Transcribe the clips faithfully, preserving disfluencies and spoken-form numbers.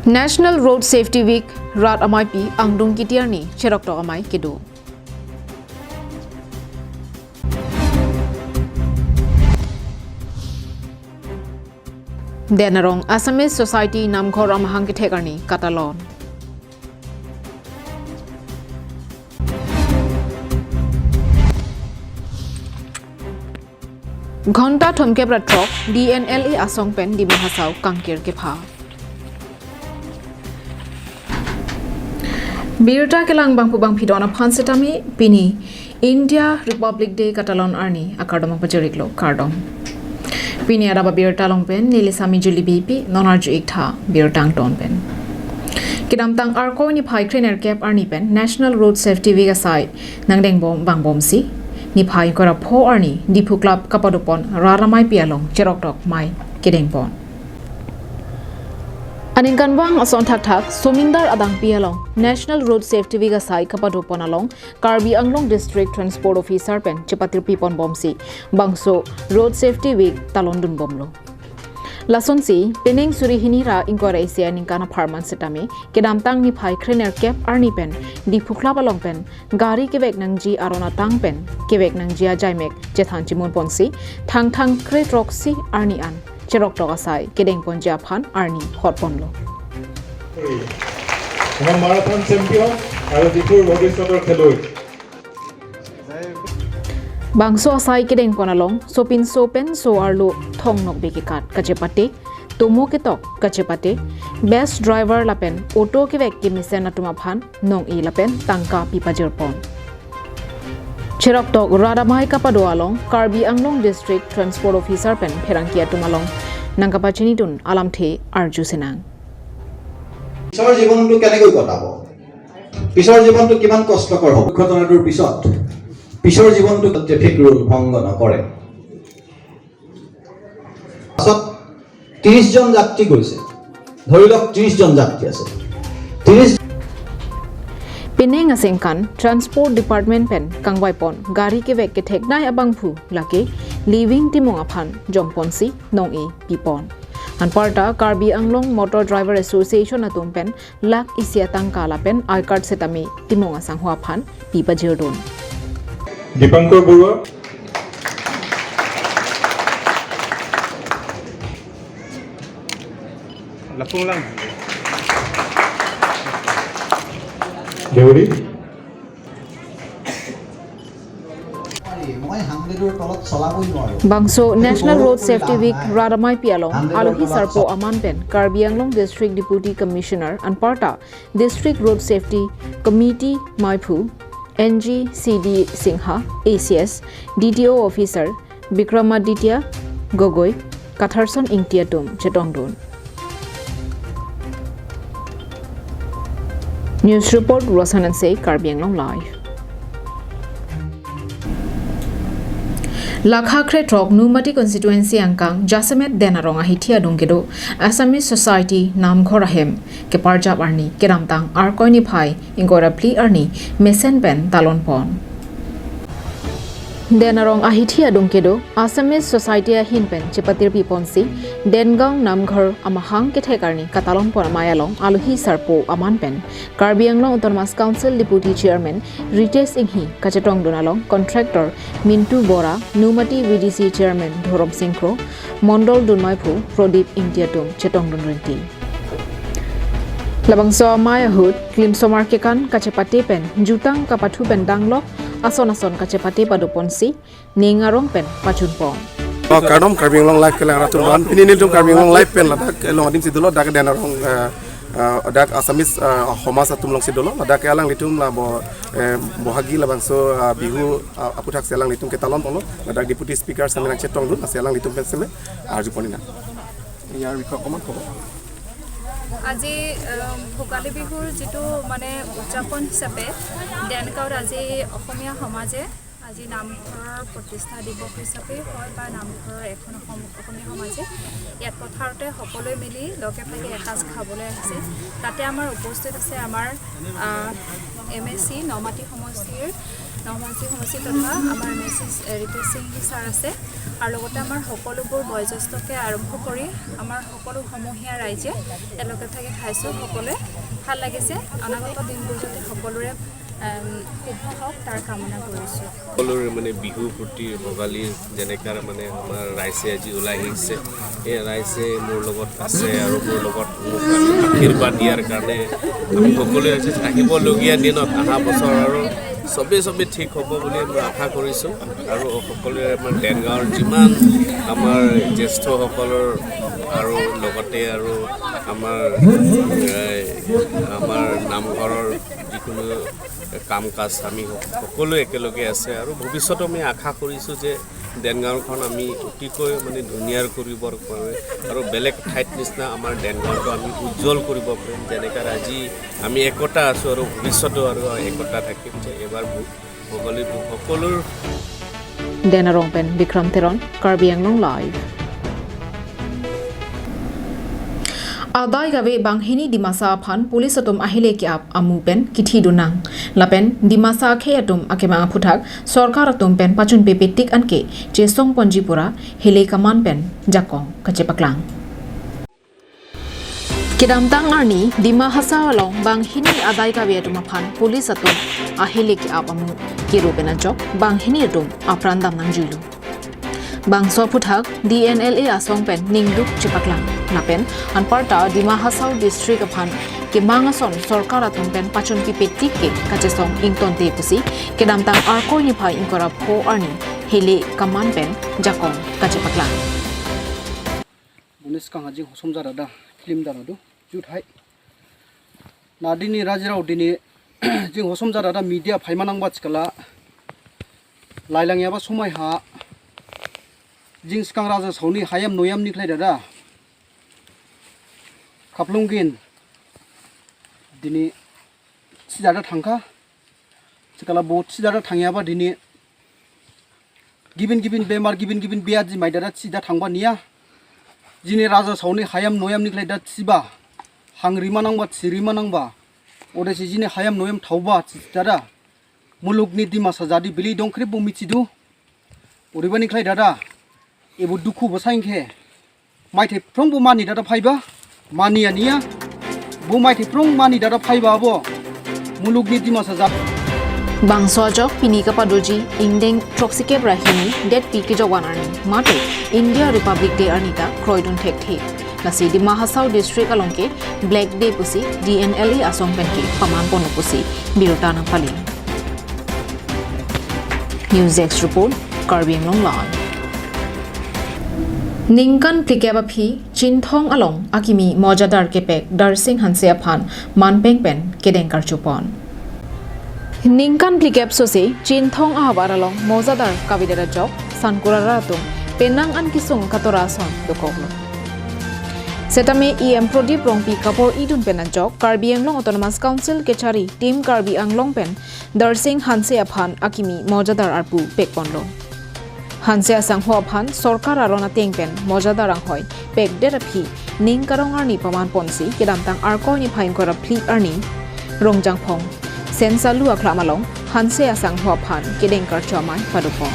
National Road Safety Week rat amaipi angdung kiti arni cheroktok amei kedo. Den arong Assamese Society Namghor amahang kethek arni katalon. Ghonta thomkep ra throk D N L A asong pen Dima Hasao kangkir kepha. Birta kelang bangphu bangphi don aphan setame pini India Republic Day katalon arni akardom pajirlo, kardom. Pini adap abirta along pen neli Sami Julie Beypi, non arju-ik tha birta angton pen. Kedamtang Arkoi niphai krenerkep arni pen National Road Safety Week asai nangdeng bom vangbomsi, niphai ingkoi ra pho arni Diphu Club kapadopon rat amaipi along cheroktok mei kedengpon. Aningkanvang ason thakthak Somindar adangpi along National Road Safety Week asai kapadopon along Karbi Anglong District Transport Officer pen chepatirpipon bomsi bangso Road Safety Week talondun bomlo. Lasonsi, penang suri hini ra ingkoi ra isi aningkan apharman setame, kedamtang niphai krenerkep arni pen Diphu Club along pen gari kevek nangji aron atang pen kevek nangji ajaimek chethan chimunponsi, Thangthang kre throksi arni an cheroktok asai kedengponji aphan arni hotponlo. মই marathon champion আৰু জিতুৰ ভৱিষ্যতৰ খেলুৱৈ। Bangso asai kedengpon along sopinso pen so-arlo thong nokbe kekat kachepate, tomo ketok kachepate, best driver lapen auto kevek kemesen atum aphan nong-e lapen tangka pipajirpon. Cheroktok rat amei kapado along Karbi Anglong District Transport Officer pen pherangke atum along nangkapachinidun alamthe arju sinang. পিছৰ জীৱনটো কেনেকৈ কটাব? পিছৰ জীৱনটো কিমান কষ্টকৰ হ'ব? দুৰ্ঘটনাটোৰ পিছত পিছৰ জীৱনটো ট্ৰেফিক ৰুল ভংগ নকৰে। পাছত ত্ৰিশ জন যাত্ৰী গৈছে, ধৰি লওক ত্ৰিশ জন যাত্ৰী আছে, ত্ৰিশ Penang aningkan Transport Department pen kangvaipon gari kevek ketheknei abangphu lake Living Timung aphan jongponsi nong-e pipon. Anparta Karbi Anglong Motor Driver Association atum pen lakh isi atangka lapen I-card setame Timung asangho aphan pipajirdun. Dipankar বৰুৱা। লাফুংলাং। দেউৰী। মই হাণ্ড্ৰেডৰ তলত চলাবই নোৱাৰো। Bangso National Road Safety Week rat ameipi along alohi sarpo aman pen Karbi Anglong District Deputy Commissioner anparta District Road Safety Committee meiphu N G C D Singha, A C S, D T O Officer Bikramaditya Gogoi, Katharson Ingti atum chetongdun. News report, Rosan Hanse, Karbi Anglong Live. Lakha kre throk Nomati constituency angkang Jasemet Den Arong ahithi adung kedo Assamese Society Namghor ahem keparjap arni kedamtang Arkoi niphai ingkoi ra phli arni mesen pen talonpon. Den Arong ahithi adung kedo Assamese Society ahin pen chepatirpiponsi Dengaon Namghor amahang kethek arni katalonpon amei along alohi sarpo aman pen Karbi Anglong Autonomous Council Deputy Chairman Ritesh Inghi kachetongdun along contractor Mintu Bora, Nomati V D C Chairman Dhorom Sing Kro, Mondol dunmeiphu Prodip Ingti atum chetongdun rinti. Labangso amei ahut klimsomar kekan kachepate pen jutang kapathu pen danglok ason ason kachepate padoponsi ning arong pen pachunpon. Oh, kardom Karbi Anglong Live kelang arat atum aphan. Pini nelitum Karbi Anglong Live pen ladak, eh, Long Adim si dolo, dak Den Arong, eh, eh, dak Assamese, eh, homaj atum alongsi dolo, ladak alanglitum la bo, eh, bohagi labangso, eh, Bihu, eh, aputhaksi alanglitum ketalonponlo, ladak Deputy Speaker seme nangchetongdun, lasi alanglitum pen seme arjupon nang. ইয়াৰ বিষয়ে অকণমান ক'ব। আজি, আহ, ভোগালী বিহুৰ যিটো মানে উদযাপন হিচাপে ডেনগাঁৱত আজি অসমীয়া সমাজে আজি নামঘৰৰ প্ৰতিষ্ঠা দিৱস হিচাপে হয় বা নামঘৰৰ এখন অসম-, অসমীয়া সমাজে ইয়াত পথাৰতে সকলোৱে মিলি লগে ভাগে এসাঁজ খাবলৈ আহিছে। তাতে আমাৰ উপস্থিত আছে আমাৰ, আহ, এম এ চি নমাটি সমষ্টিৰ, নমাটি সমষ্টি তথা আমাৰ এম এ চি ৰিতু সিং ছাৰ আছে আৰু লগতে আমাৰ সকলোবোৰ বয়োজ্যেষ্ঠকে আৰম্ভ কৰি আমাৰ সকলো সমূহীয়া ৰাইজে একেলগে থাকি খাইছোঁ। সকলোৱে ভাল লাগিছে। অনাগত দিনবোৰ যাতে সকলোৰে, এম, শুভ হওক, তাৰ কামনা কৰিছোঁ। সকলোৰে মানে বিহু ফূৰ্তি ভোগালী যেনেকা মানে আমাৰ ৰাইজে আজি ওলাই আহিছে, এই ৰাইজে মোৰ লগত আছে আৰু মোৰ লগত মোক আশীৰ্বাদ দিয়াৰ কাৰণে আমি সকলোৱে আজি আহিবলগীয়া দিনত অহা বছৰ আৰু চবেই চবেই ঠিক হ'ব বুলি মই আশা কৰিছোঁ। আৰু সকলোৱে আমাৰ দেনগাঁৱৰ যিমান আমাৰ জ্যেষ্ঠসকলৰ আৰু লগতে আৰু আমাৰ, এ, আমাৰ নামঘৰৰ যিকোনো কাম কাজ আমি সকলোৱে একেলগে আছে আৰু ভৱিষ্যতে আমি আশা কৰিছোঁ যে দেনগাঁওখন আমি অতিকৈ মানে ধুনীয়া কৰিবৰ বাবে আৰু বেলেগ ঠাইত নিচিনা আমাৰ দেনগাঁওটো আমি উজ্জ্বল কৰিব পাৰিম। যেনেকৈ আজি আমি একতা আছোঁ আৰু ভৱিষ্যতেও আৰু একতা থাকিম যে এইবাৰ ভো-, ভোগালী বিহু সকলোৰ Denarong pen Bikram Teron, Karbi Anglong Live. Adai kave banghini Dimasa aphan police atum ahile ke-ap amu pen kithi dunang. Lapen Dimasa akhei atum akemang aphuthak sorkar atum pen pachunpe petik anke chesong ponji pura hile kaman pen jakong kachepaklang. Kedamtang arni Dima Hasao along banghini adai kave atum aphan police atum ahile ke-ap amu kero pen ajok banghini atum apran dam nangjuilo. Bangso aphuthak D N L A asong pen ningduk chepaklang. Lapen anparta Dima Hasao district aphan kemang ason sorkar atum pen pachunpi petik ke kachesong ingtonte pusi kedamtang Arkoi niphai ingkoi ra pho arni hile kaman pen jakong kachepaklang. Bonus kang ajing hosom jara da film jara do jut hai. Na dini rajirao dini jing hosom jara da media phaima nangbat kala lailang yaba somai ha jing skang raja sauni hayam noyam niklai dada kaplungin dini si jara thangkha. Sekala bo si jara thang yaba dini gibin gibin bemar gibin gibin biaji mai dada si da thangba niya. Jini raja sauni hayam noyam niklai da si ba hang rima nangba si rima nangba. Ode si jini hayam noyam thauba si dada. Muluk ni Dimasa jadi bili dongkrip bo michidu. Uriba niklai dada. Ebo dukhu bo saing khe. Maithai phrong bo mani dada phaiba, mani aniya, bo maithai phrong mani dada phaiba abo, muluk ni Dimasa jat. Bangso ajok pini kapadoji ingdeng throksi kep ra hini detpi kejok wan arni, mate India Republic Day arni ta kroidun thekthe. Lasi Dima Hasao district along ke Black Day pusi D N L A asong pen ke paman ponlo pusi birta nangpali. News Desk Report, Karbi Anglong Live. Ningkan phlikep aphi Chinthong along akimi mojadar kepek Darsing Hanse aphan manpeng pen kedeng karchupon. Ningkan phlikep sose Chinthong ahavar along mojadar kavedet ajok sankurara atum penang an kesung katora ason dokoklo. Setame E M Prodip Rongpi kapor idun pen ajok Karbi Anglong Autonomous Council kechari Team Karbi Anglong pen Darsing Hanse aphan akimi mojadar arpu pekponlo. Hanse asangho aphan sorkar aron ateng pen mojadar anghoi pekdet aphi ning karong arni paman ponsi kedamtang Arkoi niphai ingkoi ra phli arni Rongjangphong Sensalu akhlam along Hanse asangho aphan kedeng karcho amei padopon.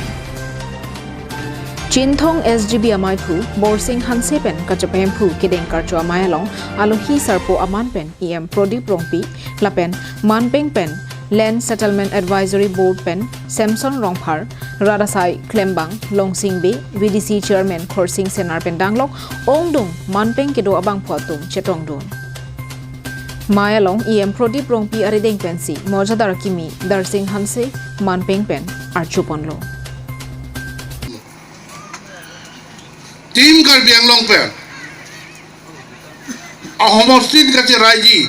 Chinthong S G B ameiphu Borsing Hanse pen kachepahemphu kedeng karcho amei along alohi sarpo aman pen E M Prodip Rongpi lapen manpeng pen Land Settlement Advisory Board pen Samson Rongphar, rat asai klembang Longsing Bey, V D C Chairman Khorsing Senar pen danglok ongdung manpeng kedo abangphu atum chetongdun. Mei along E M Prodip Rongpi arideng pensi mojadar akimi Darsing Hanse manpeng pen archuponlo. Team Karbi Anglong pen ahomostin kacheraiji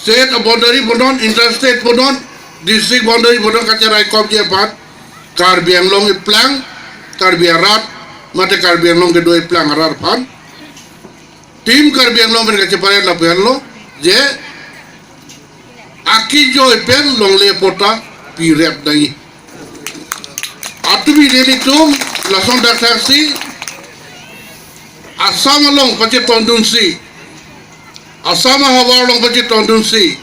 state boundary pudon, interstate pudon, district boundary pudon kacherai kopji aphan Karbi Anglong eplang, Karbi arat mate Karbi Anglong kedo eplang arat aphan Team Karbi Anglong pen kacheparet lapu henlo je akijoi pen longle patta pirep nangji. Atumi nelitum lason dak thaksi Assam along pachetongdunsi Assam ahavar along pachetongdunsi,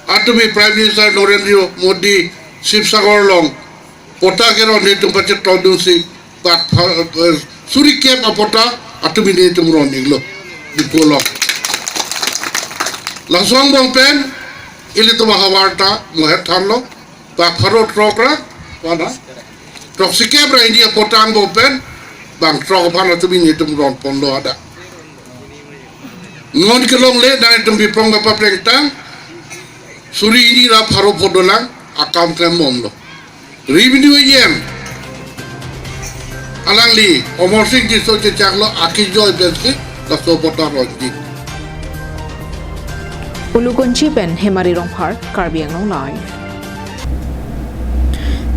atumi Prime Minister Narendra Modi Sibsagar along patta keron netum pachetongdunsi, pak pha-, eh, suri kep apatta atumi netum ron-iklo Diphu along. Laso angbong pen ilitum ahavar ta mohet thanlo, pak pharo throk ra, wana, throksi kep ra hini apatta angbong pen bang throk aphan atumi netum ronponlo hadak. Non kelongle, nangtum bipong kapaplengtang, suri hini ra pharo pho dolang, akam klembomlo. Revenue A G M alangli Amarsing Tisso chechaklo, akejoi pensi laso patta ronji. Ulukunchi pen Hemari Rongphar, Karbi Anglong Live.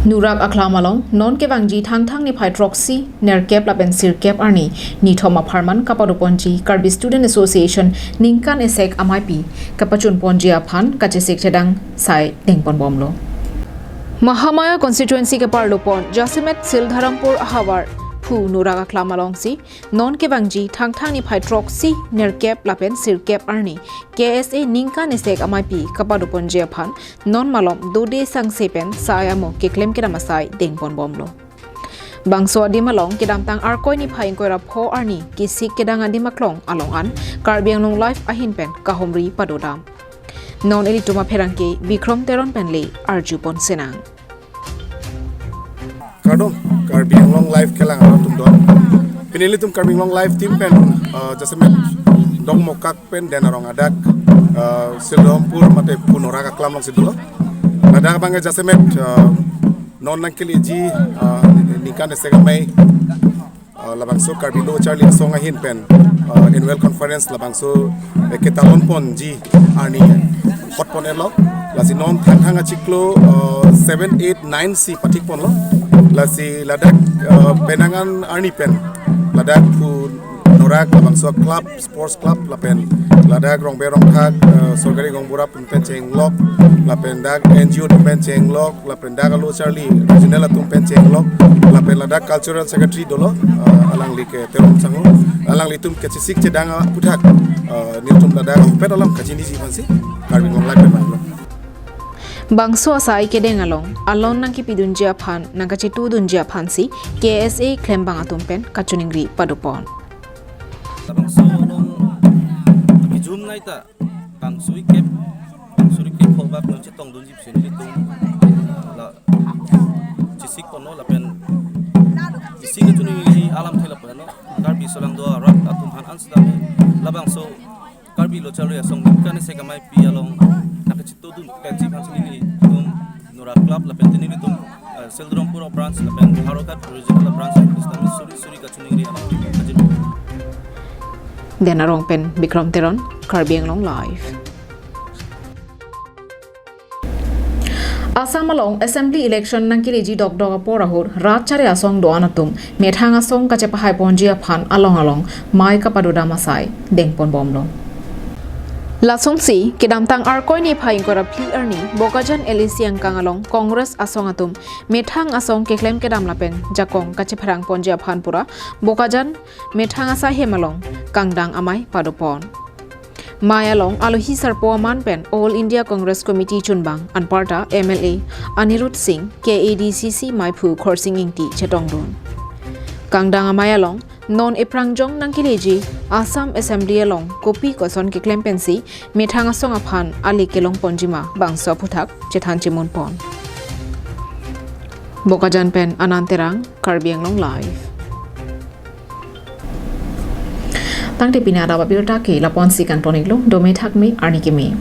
Nurak Aklam along non kevangji Thangthang niphai throksi nerkep lapen sirkep arni nithom apharman kapadoponji Karbi Student Association ningkan esek amaipi kapachunponji aphan kachesik chedang asai dengponbomlo. Mahamaya constituency keparlopon jasemet Sildharampur ahavar phu Nurak Aklam alongsi non kevangji Thangthang niphai throksi nerkep lapen sirkep arni K S A ningkan esek amaipi kapadoponji aphan non malom dode sangse pen sai amo keklem kedam asai dengponbomlo. Bangso adim along kedamtang Arkoi niphai ingkoi ra pho arni kesik kedang adim aklong along an Karbi Anglong Live ahin pen kahumri padodam. Non ilitum apherangke Bikrom Teron pen le arjupon senang. Kardom, Karbi Anglong Live kelang atum don. Pini ilitum Karbi Anglong Live team pen, uh, jasemet Dongmukak pen Denarong adak, uh, Sildharampur mate phu Nurak Aklam alongsi dolo. Ladak abang jasemet, uh, non nangkeleji, uh, ningkan esek amai, uh, labangso Karbi Lo Charli Asong ahin pen, uh, annual conference labangso, eh, ketalonponji arni hotpon-etlo. Lasi non Thangthang achiklo, uh, seven, eight, nine si pathikponlo. Lasi ladak, uh, penang an arni pen ladak phu Nurak labangso club, sports club lapen ladak Rongber Rongthak, uh, sorkari gaonbura atum pen chenglok, lapen dak N G O atum pen chenglok, lapen dak Lo Charli regional atum pen chenglok, lapen ladak cultural secretary dolo, uh, alangli ke Teron Sangho, alanglitum kachesik chedang aputhak, uh, nelitum ladak ahupet alam kachiniji aphansi Karbi Anglong Live pen banglo. Bangso asai kedeng along alon nangkepidunji aphan, nangkachetudunji aphansi K S A klembang atum pen kachiningri padopon. Labangso along kejum naita bang suri kep, bang suri kep pho bak non chetongdunji pusi nelitum la chesikponlo lapen isi kachiningri alamthe lapu-anlo. Karbi aso lang do arat atum aphan an sitame labangso Karbi Lo Charli Asong ningkan esek amaipi along nangkachetudun pensi aphansi nelitum Nurak Club lapen nelitum, eh, Sildharampur branch lapen Howraghat regional branch sitame suri suri kachiningri alam kachin. Denarong pen Bikrom Teron, Karbi Anglong Live. Assam along assembly election nangkeleji dokdok apor ahut rat chari asong do-an atum methang asong kachepahaiponji aphan along along mei kapadodam asai dengponbomlo. Lasonsi kedamtang Arkoi niphai ingkoi ra phli arni Bokajan L A C angkang along Congress asong atum methang asong keklem kedam lapen jakong kachepherangponji aphan pura Bokajan methang asai hem along kangdang amei padopon. Mei along alohi sarpo aman pen All India Congress Committee chunbang anparta M L A Anirudh Singh, K A D C C meiphu Khorsing Ingti chetongdun. Kangdang amei along non eprangjong nangkeleji Assam Assembly along kopi koson keklem pensi methang asong aphan ale kelongponjima bangso aphuthak chethan chemunpon. Bokajan pen Anand Terang, Karbi Anglong Live. Tangte pini adap abirta ke lapu-ansi kanpon-iklo, dome thakme arni keme.